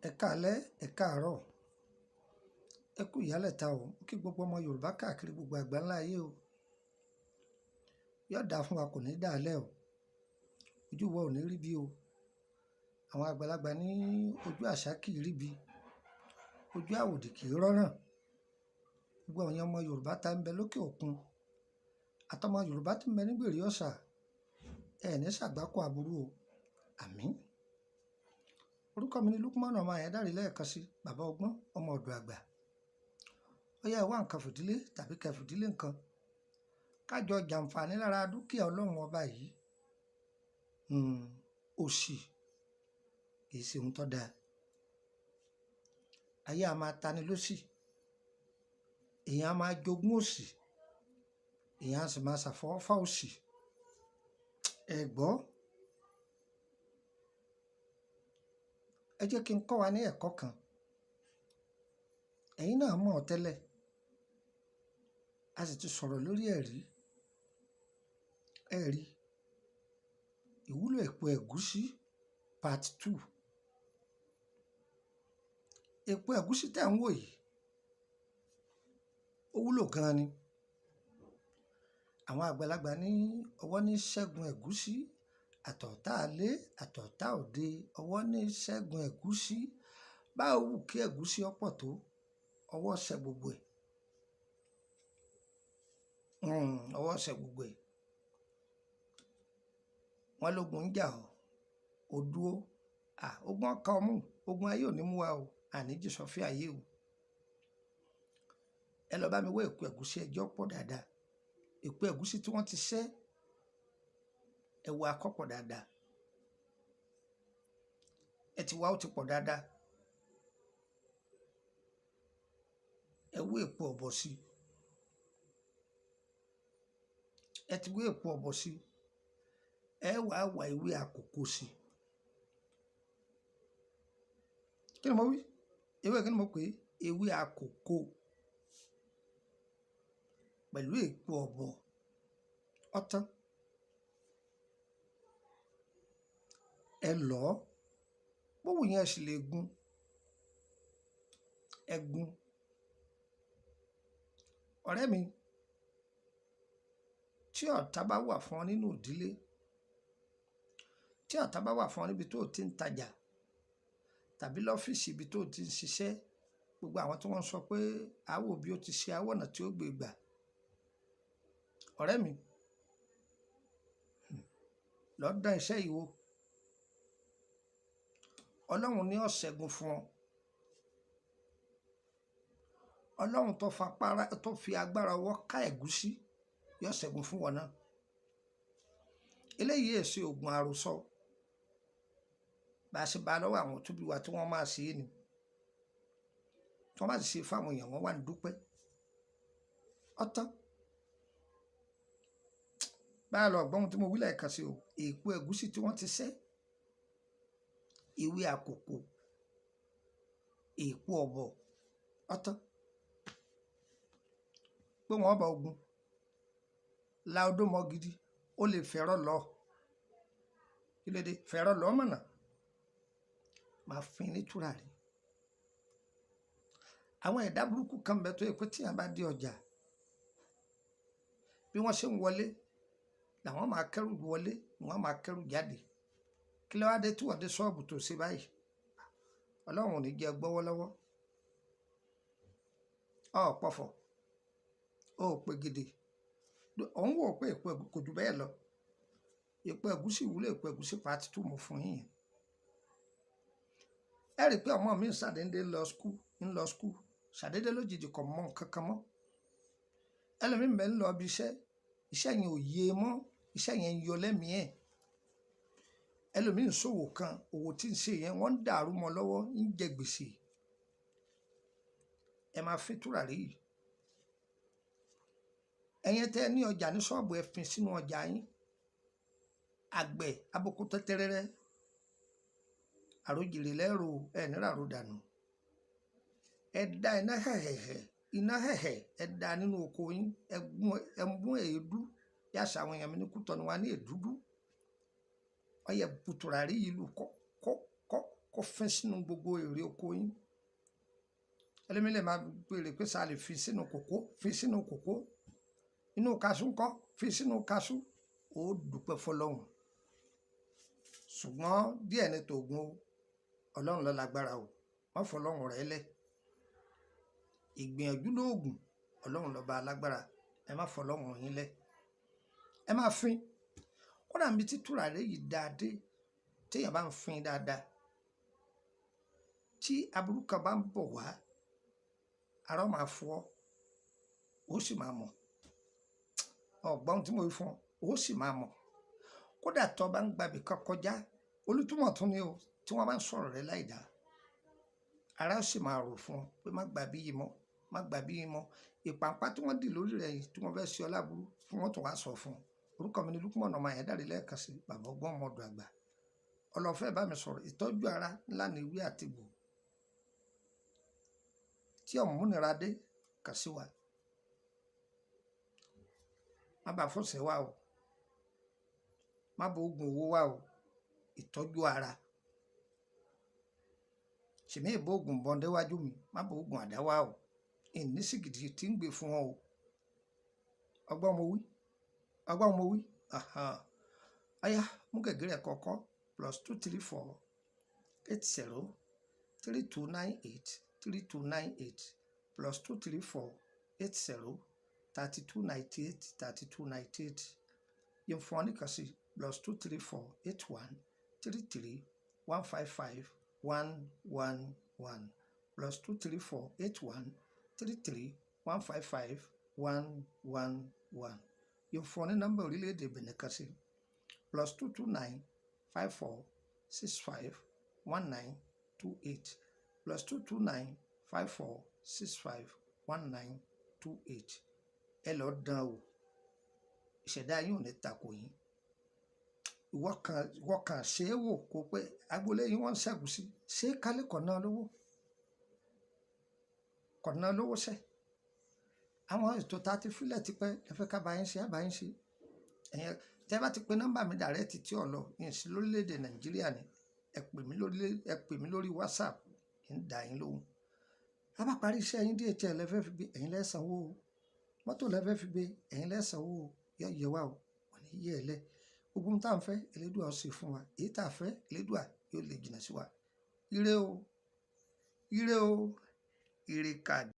Ẹ káalẹ́, ẹ̀ káàárọ̀, ẹ kú ìyálẹ̀ta o. Mo kí gbogbo ọmọ Yorùbá káàkiri gbogbo àgbáńlá ayé o. Yóò dáa fún wa, kò ní dàálẹ̀ o. Ojú wa ò ní rí bí o. Àwọn àgbàlagbà ní ojú àṣà kì í rí bí, ojú àwòdì kì í rọ́ràn. Gbogbo àwọn ọmọ Yorùbá tá ń bẹ lókè òkun, àtọmọ Yorùbá tí ń bẹ ní gbèrè ọ̀sà, ẹ ní ṣàgbákò aburú o. Àmín. Orúkọ mi ni Lukman ọmọ Àyàndáre lẹ́ẹ̀kan sí, bàbá ọgbọ́n, ọmọ ọ̀dọ̀ àgbà. Ó yá, ẹ wá nǹkan fìdílé tàbí kẹ́ fìdílé nǹkan. Ká jọ jàǹfààní lára dúkìá Ọlọ́run ọba yìí. Òṣì kì í ṣe ohun tó dáa. Ayé a máa tani lóṣì. Èèyàn a máa jogún òṣì. Èèyàn a sì máa ṣàfọwọ́fà òṣì. Ẹ gbọ́. Ẹ jẹ́ kí n kọ́ wa ní ẹ̀kọ́ kan. Ẹ̀yin náà mọ̀ ọ́ tẹ́lẹ̀. A sì ti sọ̀rọ̀ lórí ẹ̀rí. Ẹ̀rí. Ìwúlò èpo ẹ̀gúsí part 2. Èpo ẹ̀gúsí tẹ̀ ń wò yìí, ó wúlò gan ni. Àwọn àgbàlagbà ní ọwọ́ ní ṣẹ́gun ẹ̀gúsí, àtọ̀tá alé, àtọ̀tá òde, ọwọ́ ní ṣẹ́gun ẹ̀gúsí. Báwo wù kí ẹ̀gúsí ó pọ̀ tó, ọwọ́ ṣẹ gbogbo ẹ̀. Ọwọ́ ṣẹ gbogbo ẹ̀. Wọ́n lógun ń jà ọ́, o dúró. À, ogun ọkà ọmú, ogun ayé ò ní mú wa o, àní jí sọfí ayé o. Ẹ lọ bá mi wá èpo ẹ̀gúsí, ẹjọ́ pọ̀ dáadáa. Èpo ẹ̀gúsí tí wọ́n ti ṣẹ́, ẹ wá kọ́pọ̀ dáadáa. Ẹ ti wá, ó ti pọ̀ dáadáa. Ẹ wó èpo ọ̀bọ̀ sí. Ẹ ti wó èpo ọ̀bọ̀ sí. Ẹ wá wá ewé àkókò sí. Kí ni mo wí? Ewé kí ni mo pè é? Ewé àkókò pẹ̀lú èpo ọ̀bọ̀. Ọ̀tán. Ẹ lọ̀ ọ́. Bówù yẹn sì lè gún. Ẹ gún. Ọ̀rẹ́ mi, tí ọ̀tá bá wà fún ọ nínú ìdílé, tí ọ̀tá bá wà fún ọ níbi tó o ti ń tajà tàbí lọ́fíìsì ibi tó o ti ń ṣiṣẹ́, gbogbo àwọn tí wọ́n ń sọ pé àwò bí ó ti ṣe àwọ̀nà tí ó gbé gbà. Ọ̀rẹ́ mi, lọ dán iṣẹ́ yìí wò. Ọlọ́run ní ó ṣẹ́gun fún ọ. Ọlọ́run tó fapára, tó fi agbára ọwọ́ ká ẹ̀gúsí, yóò ṣẹ́gun fún wọn náà. Eléyìí è ṣe ògùn àròsọ. Bá a ṣe bá lọ́wọ́ àwọn tó bí wa tí wọ́n máa ṣe é ni. Tí wọ́n bá sì ṣe fún àwọn èèyàn, wọ́n wà ní dúpẹ́. Ọ̀tán. Bá a lọ gbọ́ ohun tí mo wí lẹ́ẹ̀kan sí o. Èpo ẹ̀gúsí tí wọ́n ti ṣẹ́, ewé àkókò, èpo ọ̀bọ̀, ọ̀tán. Pé wọ́n bá ogun. La odó mọ́ gidi, ó lè fẹ́rọ̀ lọ. Kí ló dé? Fẹ́rọ̀ lọ mọ̀nà. Màá fín ní tùràrí. Àwọn ẹ̀dá burúkú kan bẹ tó yẹ pé tí èèyàn bá dé ọjà, bí wọ́n ṣe ń wọlé, làwọn máa kẹ́rù wọlé, wọ́n máa kẹ́rù jáde. Kí ló wá dé tí wọ́n dé ṣọ́ọ̀bù tó ṣe báyìí? Ọlọ́run ò ní jẹ́ gbọ́wọ́ lọ́wọ́. Ọ pọ̀fọ̀, ó pé gidi. Ò ń wò pé èpo ẹ̀gúsí kò ju bẹ́ẹ̀ lọ. Èpo ẹ̀gúsí wúlò, èpo ẹ̀gúsí part 2 mo fún yín. Ẹ rí i pé ọmọ mi ń ṣàdédé lọ school, ń lọ school. Ṣàdédé lójijì kò mọ nǹkan kan mọ́. Ẹlòmíì bẹ ń lọ ibi iṣẹ́, iṣẹ́ yẹn ò yé e mọ́, iṣẹ́ yẹn ń yọ lẹ́mìí ẹ̀. Ẹlòmíì ń ṣòwò kan, òwò tí ń ṣe yẹn wọ́n ń dàrú mọ́ lọ́wọ́, ń jẹ gbèsè. Ẹ máa fín tùràrí yìí. Ẹ̀yin tẹ́ ẹ ní ọjà ní ṣọ́ọ̀bù, ẹ fín sínú ọjà yín. Àgbẹ̀ aboko tẹ́tẹ́rẹ́rẹ́. Àròjìrì lẹ́rù, ẹ ní ràrò dànù. Ẹ dá iná hẹ̀hẹ̀hẹ̀, iná hẹ̀hẹ̀, ẹ dá nínú oko yín. Ẹ gún, ẹ mú èédú. Bí àṣà àwọn èèyàn mi ní Kútọ̀nù wa ní èdúdú. Ó yẹ bu tùràrí yìí lù kọ́, kọ́, kọ́. Kó fín sínú gbogbo èrè oko yín. Ẹlẹ́mi lè máa béèrè pé sáà lè fi sínú kòkó, fi sínú kòkó, inú kaṣú ńkọ́, fi sínú kaṣú. Ó dúpẹ́ fọlọ́run. Ṣùgbọ́n díẹ̀ ní tòògùn o, Ọlọ́run ló lágbára o, má fọlọ́run rẹ̀ lẹ̀. Ìgbìyànjú lóògùn, Ọlọ́run lọ́ba alágbára, ẹ má fọlọ́run yín lẹ̀. Ẹ má fín. Kódà níbi tí tùràrí yìí dáa dé, téèyàn bá ń fín dáadáa, tí aburú kan bá ń bọ̀ wá, ara ó máa fọ́ ọ, ó sì máa mọ̀. Ọ̀gbọ́n tí mo wí fún ọ, ó sì máa mọ̀. Kódà tó bá ń gbàbí kan kọjá, olùtúmọ̀ tún ni o, tí wọ́n bá ń sọ̀rọ̀ rẹ láìda, ara ó sì máa rò fún ọ pé má gbà bí yìí mọ́, má gbà bí yìí mọ́. Ìpànpá tí wọ́n dì lórí rẹ yìí tí wọ́n fẹ́ ṣe ọ láburú, fún wọn tó wá sọ fún ọ. Orúkọ mi ni Lukman ọmọ Àyándàrè lẹ́ẹ̀kan sí, bàbá ọgbọ́n ọmọ ọ̀dọ̀ àgbà. Ọlọ́fẹ́ bá mi sọ̀rọ̀, ìtọ́jú ara ńlá ni ìwé àtegbò. Tí ọ̀múnira dé, kàn sí wa. Má bàa fọ̀sẹ̀ wá o. Má bá oògùn owó wá o. Ìtọ́jú ara. Ṣèmi ìbò oògùn bọ́ndé wájú mi, má bá oògùn àdá wá o. Ìní sìgìdì tí ń gbé fún ọ o. Ọgbọ́n mo wí. Ọgbọ́n mo wí. Ọ̀yá, mú gègé rẹ̀ kọ̀ọ̀kan +234 80 3298 3298 +234 80 3298 3298. Yẹn fún ọ nìkan sí +234 81 33 155 111 +234 81 33 155 111. Yẹn fún ọ ní nọ́mbà orílẹ̀-èdè Benin kan sí +229 54 65 19 28 +229 54 65 19 28. Ẹ lọ dán o, ìṣẹ̀dá yín ò ní takò yín. Ìwọ kan ṣe é wò kó pé agboolé yín wọ́n ń ṣẹ́gun sí, ṣé kálí kọ̀ọ̀nà lówó, kọ̀ọ̀nà lówó sẹ́. Àwọn ètò tá a ti fílẹ̀ tipẹ́ ẹ fẹ́ ká bá yín ṣe, á bá yín ṣe. Ẹ̀yin tẹ́ bá ti pe nọ́mbà mi direct tí ò lọ, yín sí lórílẹ̀‐èdè Nàìjíríà ni, ẹ pè mí lórí WhatsApp, ń dá yín lóhùn. A bá parí iṣẹ́ yín, DHL lẹ fẹ́ fi gbé, ẹ̀yin lẹ́ sanwó o. Mọ́tò lẹ fẹ́ fi gbé, ẹ̀yin lẹ́ sanwó o. Yọ yẹ wá o, kò ní yẹ ẹ lẹ̀. Gbogbo ohun tá à ń fẹ́, Elédùà ó ṣe fún wa. Èyí tá a fẹ́, Elédùà yóò lè jìnnà sí wa. Ire o, ire o, ire kàbìtì.